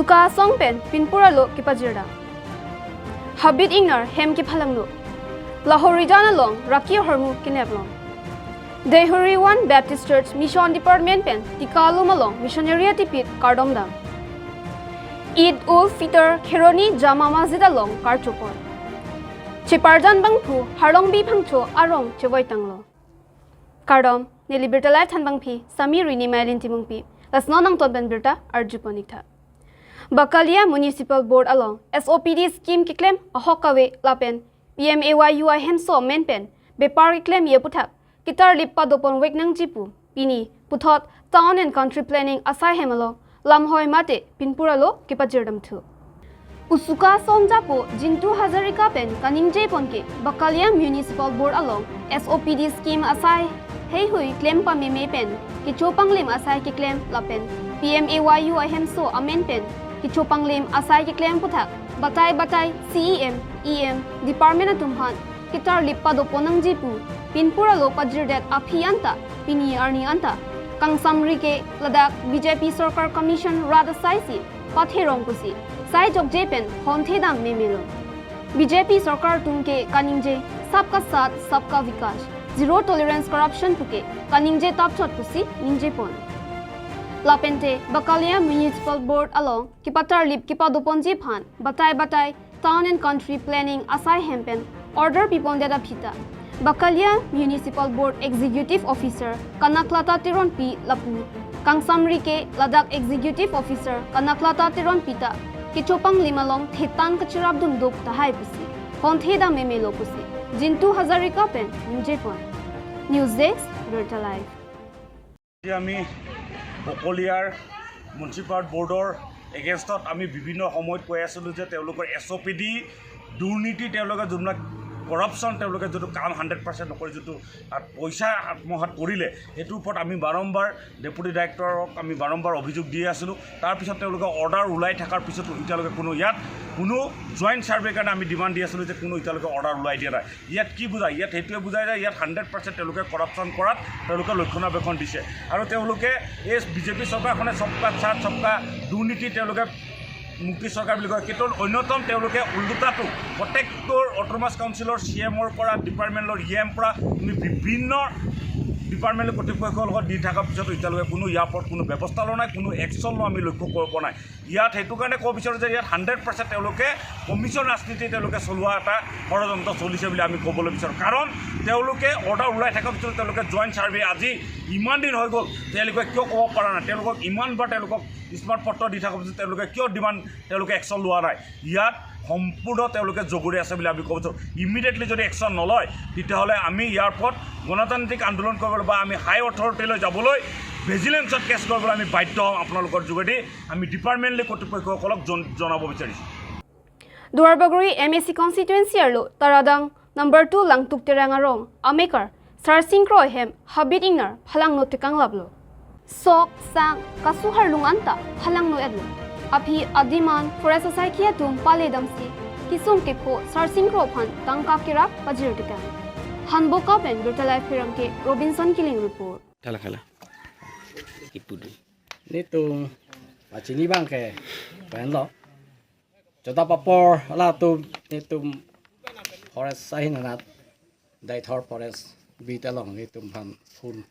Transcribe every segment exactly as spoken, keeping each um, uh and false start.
Kasong pen pinpur alo kepajir dam. Habit ingnar hem kephalangno. Lahorijan along raki ahormu kenep long. Deihori One Baptist Church Mission Department pen Tikalum along missionary atipit kardom dam. Eid ul Fitr Kheroni Jama Masjid along karchopon. Cheparjan bangphu Harlongbi Phangcho arong chevoi tanglo. Kardom, neli Birta Live thanbangpi Sami Rini Mailin Timungpi. Lasi non nangtum pen birta arjupon ik tha. Bakalia Municipal Board along S O P D scheme keklem ahok kave lapen P M A Y U ahemso amen pen bepar keklemji aputhak ketarlip padopon vek nangji pu pini puthot Town and Country Planning asai hem along lamhoi mate pinpur alo kepajir dam thu. Usuka sonjapo Jintu Hazarika pen kaningjepon ke Bakalia Municipal Board along S O P D scheme asai heihui klem pameme pen kecho panglim asai keklem lapen P M A Y U ahemso amen pen kecho panglim asai keklem aputhak batai batai C E M, E M, department atum aphan ketarlip padopon nangji pu pinpur alo pajirdet aphi anta pini arni anta kangsamri ke ladak B J P sorkar commission rat asai si patherong pusi sai jokje pen honthe dam memelo. B J P sorkar atum ke kaningje sabka saath sabka vikas, zero tolerance corruption puke kaningje tapchot pusi ningjepon. Lapente Bakalia Municipal Board along kepatarlip kepadoponji aphan batai batai Town and Country Planning asai hem pen order pipondet aphi ta Bakalia Municipal Board Executive Officer Kanaklata Teronpi lapu kangsamri ke ladak Executive Officer Kanaklata Teronpi ta kecho panglim along thetang kachirap dunduk tahai pusi honthe dam memelo pusi Jintu Hazarika pen ningjepon. News Desk, Birta Live. আজি আমি বকলিয়াৰ মিউনিচিপাল বৰ্ডৰ এগেইনষ্টত আমি বিভিন্ন সময়ত কৈ আছিলোঁ যে তেওঁলোকৰ এছ অ' পি ডি দুৰ্নীতি, তেওঁলোকে যোনবিলাক কৰাপশ্যন, তেওঁলোকে যিটো কাম হাণ্ড্ৰেড পাৰ্চেণ্ট নকৰি যিটো তাত পইচা আত্মসাৎ কৰিলে, সেইটোৰ ওপৰত আমি বাৰম্বাৰ ডেপুটি ডাইৰেক্টৰক আমি বাৰম্বাৰ অভিযোগ দি আছিলোঁ। তাৰপিছত তেওঁলোকে অৰ্ডাৰ ওলাই থকাৰ পিছতো এতিয়ালৈকে কোনো ইয়াত কোনো জইণ্ট ছাৰ্ভেৰ কাৰণে আমি ডিমাণ্ড দি আছিলোঁ যে কোনো এতিয়ালৈকে অৰ্ডাৰ ওলাই দিয়া নাই। ইয়াত কি বুজায়? ইয়াত সেইটোৱে বুজায় যে ইয়াত হাণ্ড্ৰেড পাৰ্চেণ্ট তেওঁলোকে কৰাপশ্যন কৰাত তেওঁলোকে ৰক্ষণাবেক্ষণ দিছে। আৰু তেওঁলোকে এই বিজেপি চৰকাৰখনে সবকা সাথ সবকা দুৰ্নীতি তেওঁলোকে মুক্তি চৰকাৰ বুলি কয়, কিন্তু অন্যতম তেওঁলোকে ওলোটাটো প্ৰত্যেকটো অট'নমাছ কাউন্সিলৰ চি এমৰ পৰা, ডিপাৰ্টমেণ্টৰ ই এম পৰা আমি বিভিন্ন ডিপাৰ্টমেণ্টৰ কৰ্তৃপক্ষৰ লগত দি থকাৰ পিছতো এতিয়ালৈকে কোনো ইয়াৰ ওপৰত কোনো ব্যৱস্থা লোৱা নাই, কোনো একশ্যন লোৱা আমি লক্ষ্য কৰিব পৰা নাই। ইয়াত সেইটো কাৰণে ক'ব বিচাৰোঁ যে ইয়াত হাণ্ড্ৰেড পাৰ্চেণ্ট তেওঁলোকে কমিশ্যন ৰাজনীতি তেওঁলোকে চলোৱা এটা ষড়যন্ত্ৰ চলিছে বুলি আমি ক'বলৈ বিচাৰোঁ। কাৰণ তেওঁলোকে অৰ্ডাৰ ওলাই থকাৰ পিছত তেওঁলোকে জইণ্ট ছাৰ্ভে আজি ইমান দিন হৈ গ'ল, তেওঁলোকে কিয় ক'ব পৰা নাই? তেওঁলোকক ইমানবাৰ তেওঁলোকক স্মাৰক পত্ৰ দি থকাৰ পিছত তেওঁলোকে কিয় ডিমাণ্ড, তেওঁলোকে একশ্যন লোৱা নাই? ইয়াত সম্পূৰ্ণ তেওঁলোকে জগৰি আছে বুলি আমি ক'ব বিচাৰোঁ। ইমিডিয়েটলি যদি একশ্যন নলয়, তেতিয়াহ'লে আমি ইয়াৰ ওপৰত গণতান্ত্ৰিক আন্দোলন কৰিবলৈ বা আমি হাই অথৰিটিলৈ যাবলৈ, ভিজিলেন্সত কেছ কৰিবলৈ আমি বাধ্য হ'ম। আপোনালোকৰ যোগেদি আমি ডিপাৰ্টমেণ্টলি কৰ্তৃপক্ষসকলক জন- জনাব বিচাৰিছোঁ। Duarbagori M A C constituency arlo Taradang number two Langtuk Terang arong amekar Sarsing Kro ahem Habit Ingnar phalangno tekang laplo. Sok sang kasu harlung anta phalangno etlo. Aphi adiman forest asaikhi atum pale damsi kisung kepho Sarsing Kro aphan tangka kerap pajir tekang. Hanboka pen Birta Live Pherangke Robinson Killing report. Thala khala. Ipudu. Nitum pachini bangke penlo. Jodap apor latum nitum forest ahin anat Deithor forest bit along nitum phan phun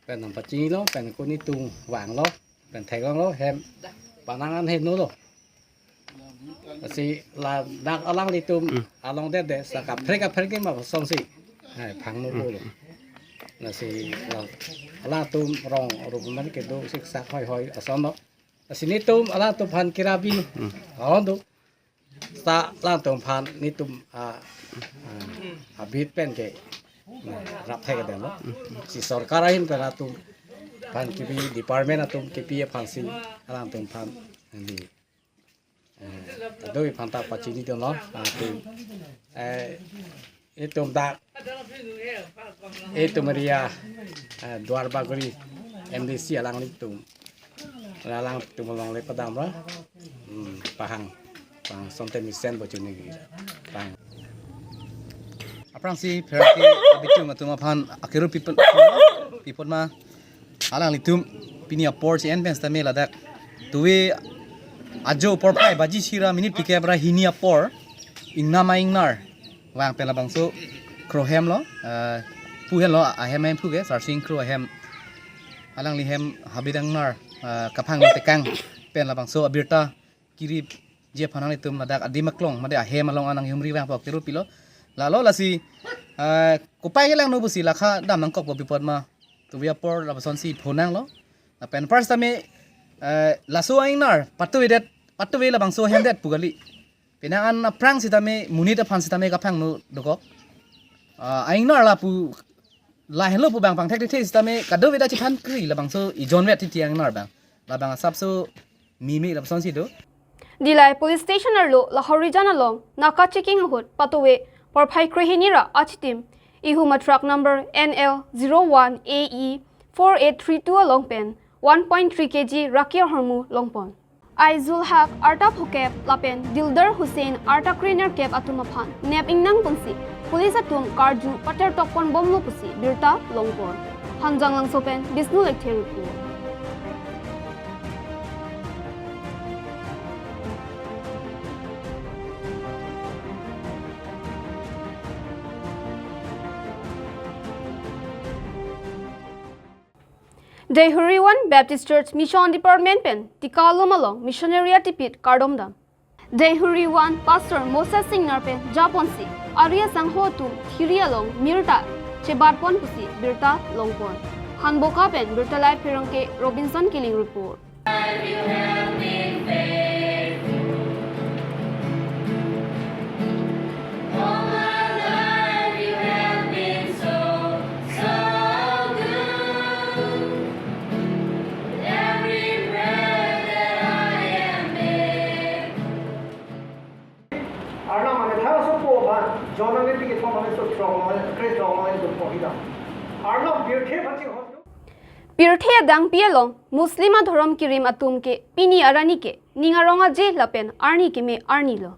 pen nang pachinilo pen ko nitum vanglo pen theklonglo hem panangan henolo. Lasi ladak alanglitum along dede sa kaprek kaprek ma songsi hai phangno kolo. Lasi la alangtum rong rup man kedo siksak hoi hoi asonlo. Lasi nitum alangtum phan kirabi aondo. Sa alangtum phan nitum a a- abit pen ke rap thek delo. Si sorkar ahin pen atum phan kipi department atum kipi aphan si alangtum phan di. Eh, do iphan ta pachini do no. Ah, tu, eh, itum dak itum area eh, Duarbagori M D C alanglitum. Alangtum along le padam ra. Hmm, pahang. Pahang sonte mesen bo chuni gi. Pahang. Aphrangsi pherangke abichung atum aphan akiru pipon pipon ma alanglitum pini apor si en pen sitame ladak tuwe Ajo porphai baji isi ra minute phlikep ra hini apor ingnam a-ingnar vang pen labangso Krohem lo, eh, pu henlo ahem ahem pu ke Sarsing Kro ahem, alangli hem habit a-ingnar, eh, kaphang lo tekang pen labangso abirta kirip ji aphan nanglitum ladak adim aklong mate ahem along anang humri vang pok tiru pilo. Lalo lasi, eh, kopai kelangno pusi lakha dam nangkokpo bipot ma tuvi apor labasonsi phonanglo. Lapen first tame, eh, laso a-ingnar patuvedet, patuve labangso hemdet pu kali. Penang an aphrang sitame monit aphan sitame kaphangno dokok. Ah, a-ingnar lapu lahenlo pu bang pangthek thekthe sitame kadokave ta chethan kri labangso ijonvet titi a-ingnar bang. Labang asapso mimi labasonsi do. Dillai Police Station arlo Lahorijan along naka checking ahut patuve porphai krehini ra achitim ihum a-truck number N L zero one A E four eight three two along pen one point three K G raki ahormu longpon. Aizul Haq arta phokep lapen Dildar Hussain arta krenerkep atum aphan nep ingnang ponsi police atum karju pater tokpon bomlo pusi birta longpon. Hanjanglangso pen Bisnu Lekthe report. Deihori One Baptist Church Mission Department pen Tikalum along missionary atipit kardom dam. Deihori One Pastor Moses Singnar pen japonsi ari asangho atum thiri along mir ta chebatpon pusi birta longpon. Hanboka pen Birta Live Pherangke Robinson Killing report. Arnam mane tha so po ba, John ne tiki thom mane so trong mane, kre trong mane so po hida. Arnam birthe phachi hon. Pirthe adangpi along Muslim adhorom kirim atum ke pini arani ke ning arong aje lapen arni keme arni lo.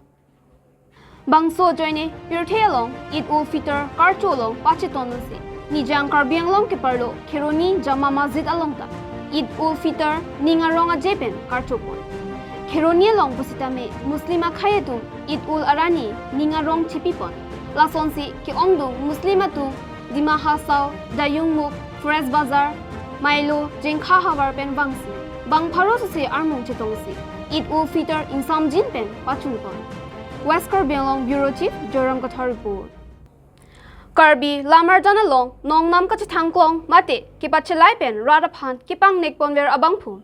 Bangso ajoine pirthe along Eid ul Fitr karcho along pacheton nangsi Nijang Karbi Anglong keparlo Kheroni Jama Masjid along ta Eid ul Fitr ning arong aje pen karchopon. Kheroni along pusitame Muslim akhei atum Eid ul arani ning arong chepipon. Lasonsi ke-ongdung Muslim atum Dima Hasao, Dayungmukh, Forest Bazar, Mailo, Jengkha havar pen vangsi bang pharo suse armung chetongsi Eid ul Fitr ingsamjin pen pachunpon. West Karbi Anglong Bureau Chief Joram Kathar report. Karbi Lamarjan along nongnam kachethangklong mate kepachelai pen rat aphan kepangnekponver abangphu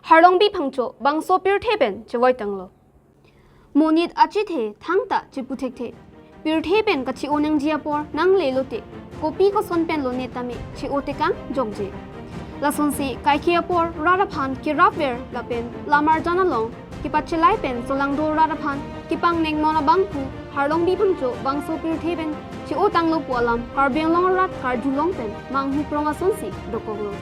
Harlongbi Phangcho bangso pirthe pen chevoitanglo. Monit achethe thangta chepu thekthe. Pirthe pen kache-o nangji apor nangle lote kopi koson pen lone tame che-o tekang jokje. Lasonsi kaike apor rat aphan kerapver lapen Lamarjan along kepachelai pen cholangdo rat aphan kepangnek non abangphu Harlongbi Phangcho bangso pirthe pen che-o tanglo pu alam Karbi Anglong arat karjulong pen manghuprong asonsi dokoklo.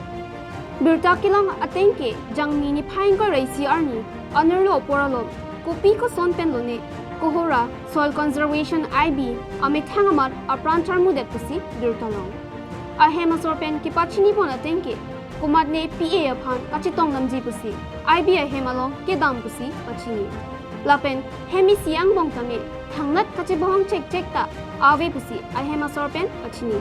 Birta kelang ateng ke Jangmi niphai ingkoi ra isi arni anerlo apor along kopi koson pen lone Kohora Soil Conservation I B amethang amat apran charmudet pusi birta long. Ahem asor pen kepachinipon ateng ke komatne P A aphan kachetong damji pusi I B ahem along kedam pusi pachini. Lapen hem isi angbong tame thangnat kachebohong chekchek ta ave pusi ahem asor pen pachini.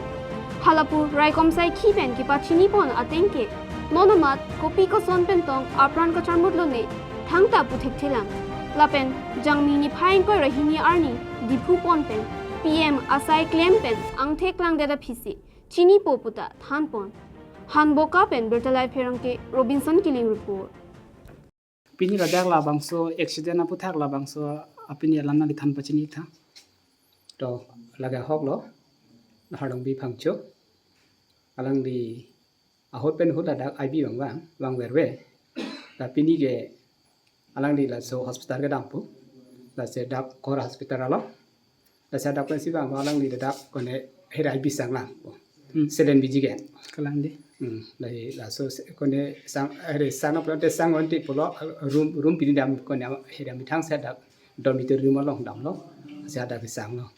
Halapu raikom saikhi pen kepachinipon ateng ke non amat kopi koson pen tong apran kacharmut lone thangta pu thekthelang. Lapen Jangmi niphai ingkoi ra hini arni Diphu pon pen P M asai klem pen angthek langdet aphisi chinipo puta thanpon. Hanboka pen Birta Live Pherangke Robinson Killing report. Pini ladak labangso accident aputhak labangso apini alam nangli than pachini tha. To lake ahoklo Harlongbi Phangcho. Alangli ahut pen ahut ladak I B vang vang vang verve. La pini ke alangli laso hospital kedampo. Lasi dak Kohora hospital along. Lasi dak pensi vang alangli dak kone herai bisang lang. Hmm. Selen biji ke. Kalang di. Hmm. Lasi laso se-, kone sang, herai sang na pulote sang wanti pulo room, room pini dam kone herai methang si dak dormitory room along damlo. Si dak bisanglo.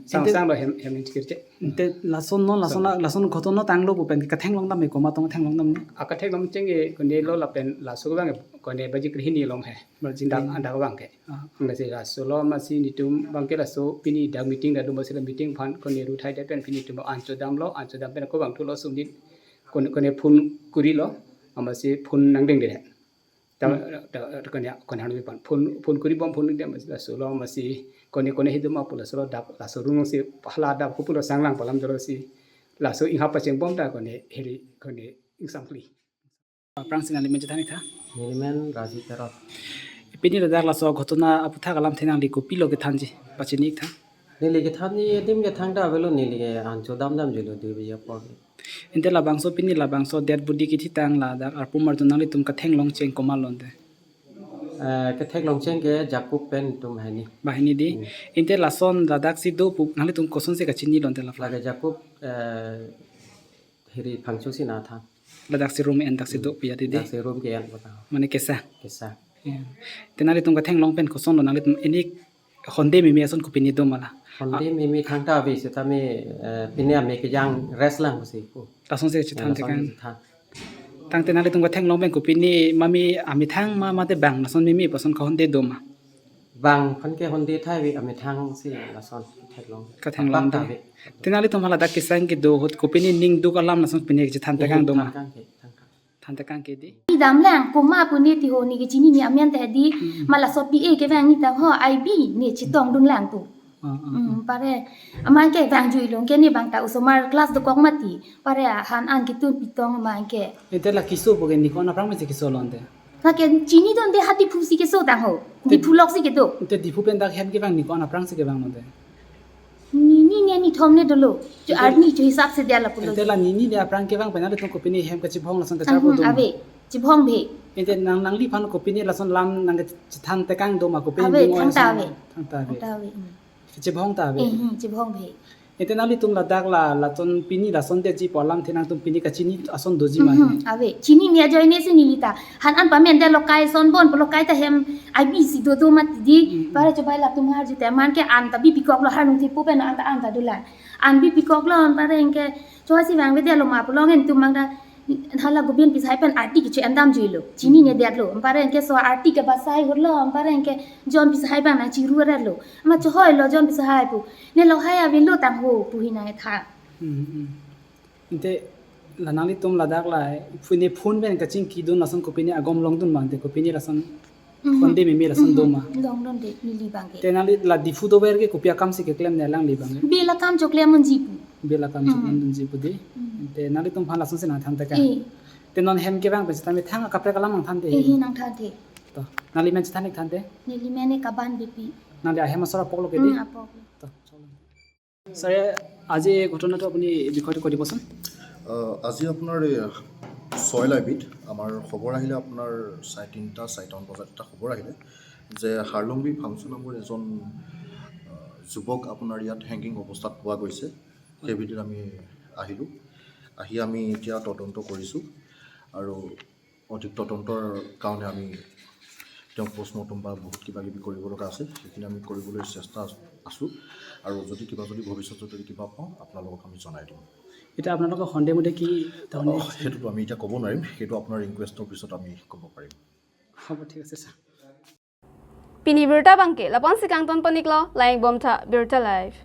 Sang Ente- sang lo hem hem ning chikir che. Ente lason non, lason Sang. Lason ghotona tanglo pu pen katheklong dam me, komat tong theklong dam ne? Akatheklong cheng e kone lo lapen laso abang kone baji krehini along he. Baji Dak krehini. Dak abang ke. Ah. Anglasi laso lo amatsi netum abang ke laso pini dak meeting dak do amatsi la meeting aphan kone ruthai de pen pini netum an chodam lo, an chodam pen ako abang thulo sumdin kone kone phone kuri lo amatsi phone nangdeng de he. Ta, Hmm. Ta, ta kone kone hanu pan phone phone kuri bom phone de amatsi laso lo amatsi kone kone hidu ma pu laso lo dak laso rung si hala dak kupulo sanglang palam dolo si laso inghap pacheng bom ta kone heri kone ingsam kli. Aphrangsi nangli men chethan ik tha? Neli men Raji Terot. Pini ladak laso ghotona aputhak alamthe nangli kopilo kethanji pachini ik tha? Neli kethanji adim ke thangta avelo, neli ke an chodam damjilo dui baji apor. Ente labangso pini labangso dead body kethitang ladak arpum arjun nanglitum katheklong cheng komat lo ante? Eh, katheklong cheng ke Jacob pen atum hini. Banghini di. Hmm. Ente lason ladak si do pu nanglitum kosonsi kachinilo ante la? Lake Jacob, eh, hiri Phangcho si nangthan. Ladak si room en dak si do pu ya di di. Dak si room ke-en pu ta. Mane kesa. Kesa. Ya. Te nanglitum katheklong pen koson lo, nanglitum ini honde meme ason kopine do ma la? Honde meme thangta ave sitame, eh, pine ame kejang rest lang si ko. Lason si chethan. Ya, lason tekang si chethan. Tangte nanglitum katheklong pen kopine mami amethang ma mate bang lason meme pu ason kahonde do ma? Bang aphan ke honde thai ave, amethang si lason theklong. Katheklong Apak ta di. Ave. Te nanglitum hala dak kesang kedo ahut kopine ning duk alam lason pine chethan tekang do ma? Than tekang ke, than tekang. Than tekang ke di. Ni dam lang, komat pu ne ti ho, ne kechini ne amen te di, Hmm. Ma laso P A kevang ni ta ho, I B ne chetongdun lang tu. Ah, ah, Hmm, ah. Pare, amat ke vangjuilo, ke ne bang ta osomar class dokok mati, pare han an ketun pitong amat ke. Ente la keso pu ke ne ko-an aphrang pensi keso lo ante? Lake chinidunde ha Diphu si keso tang ho. Te- Diphu lok si kedo. Ente Diphu pen dak hem kevang ne ko-an aphrang si kevang lo ante? Nini ne nithom ne dolo. Jo Ente- arni jo hisap si dia lapulo. Ente la nini ne aphrang kevang pen nanglitum kopine hem kachibhong lason kachar Mhm, pu do ma? Ave. Chibhong bhe. Ente nang nangliphan kopine lason lam nangkachethan tekang do ma kopine Ave, ning oi thangta ason? Ave. Thangta ave. Thangta ave. Hmm. Chibhong ta ave. Eh, hmm, chibhong bhe. Ente nanglitum ladak la, lason pini lason detji pu alamthe nangtum pini kachini ason doji ma? Mhm, ave. Chinine ajoine si neli ta. Han an pamendetlo, kai son bon pulo, kai ta hem I B si dodo mati di. Mhm. Pare chobai latum arju te amat ke an ta bipikoklo, harnung thepo pen an ta an ta dolang. An bipikoklo, an pare anke choba si vangvedetlo ma pulo, ngen tum mang ta hala Gobind Pisahai pen arti kecho-en damjuilo. Chinine detlo. An pare anke so arti kebasai hurlo, an pare anke John Pisahai bang nangchiru-etlo. Amat chohoilo John Pisahai pu. Ne lo hai avelo tang ho pu hina etha. Hmm, hmm. Ante la nanglitum ladak la phone, phone pen kachingkidun lason kopine agom longdun ma ante, kopine lason Mhm. honde meme lason do ma? Mhm. Longdunde neli bang ke. Te nangli la Diphu dover ke kopi akam si keklem ne alangli bang ke? Bel akam choklem unji pu. Bel akam Mhm. choklem unji pu di. Mhm. Te nanglitum aphan lason si nangthan tekang. Eh. Te non hem kevang pen sitame thang akaprek alam nangthan te. Eh, hi nangthan te. To, nangli men chethan ik than te? Neli men e Kaban Beypi. Nangli ahem asor apok lo ke di? Hmm, apok lo. To, cholo. ছাৰে, আজি এই ঘটনাটো আপুনি বিষয়টো কৈ দিবচোন। আহ, আজি আপোনাৰ এই ছয় লাইবিত আমাৰ খবৰ আহিলে, আপোনাৰ চাৰে তিনিটা, চাৰিটামান বজাত এটা খবৰ আহিলে যে হাৰলুংবি ফাংচু নামৰ এজন, আহ, যুৱক আপোনাৰ ইয়াত হেংগিং অৱস্থাত পোৱা গৈছে। সেই ভিত্তিত আমি আহিলোঁ। আহি আমি এতিয়া তদন্ত কৰিছোঁ আৰু অধিক তদন্তৰ কাৰণে আমি তেওঁক পষ্টমৰ্টম বা বহুত কিবা কিবি কৰিব লগা আছে, সেইখিনি আমি কৰিবলৈ চেষ্টা আছোঁ। আৰু যদি কিবা, যদি ভৱিষ্যতে যদি কিবা পাওঁ, আপোনালোকক আমি জনাই দিম। এতিয়া আপোনালোকৰ সন্দেহ মতে কি ধৰণে? অ, সেইটোতো আমি এতিয়া ক'ব নোৱাৰিম, সেইটো আপোনাৰ ইনকুৱেষ্টৰ পিছত আমি ক'ব পাৰিম। হ'ব, ঠিক আছে sir. Pini birta abangke lapu-an si kangton pon iklo, langdun bom tha Birta Live.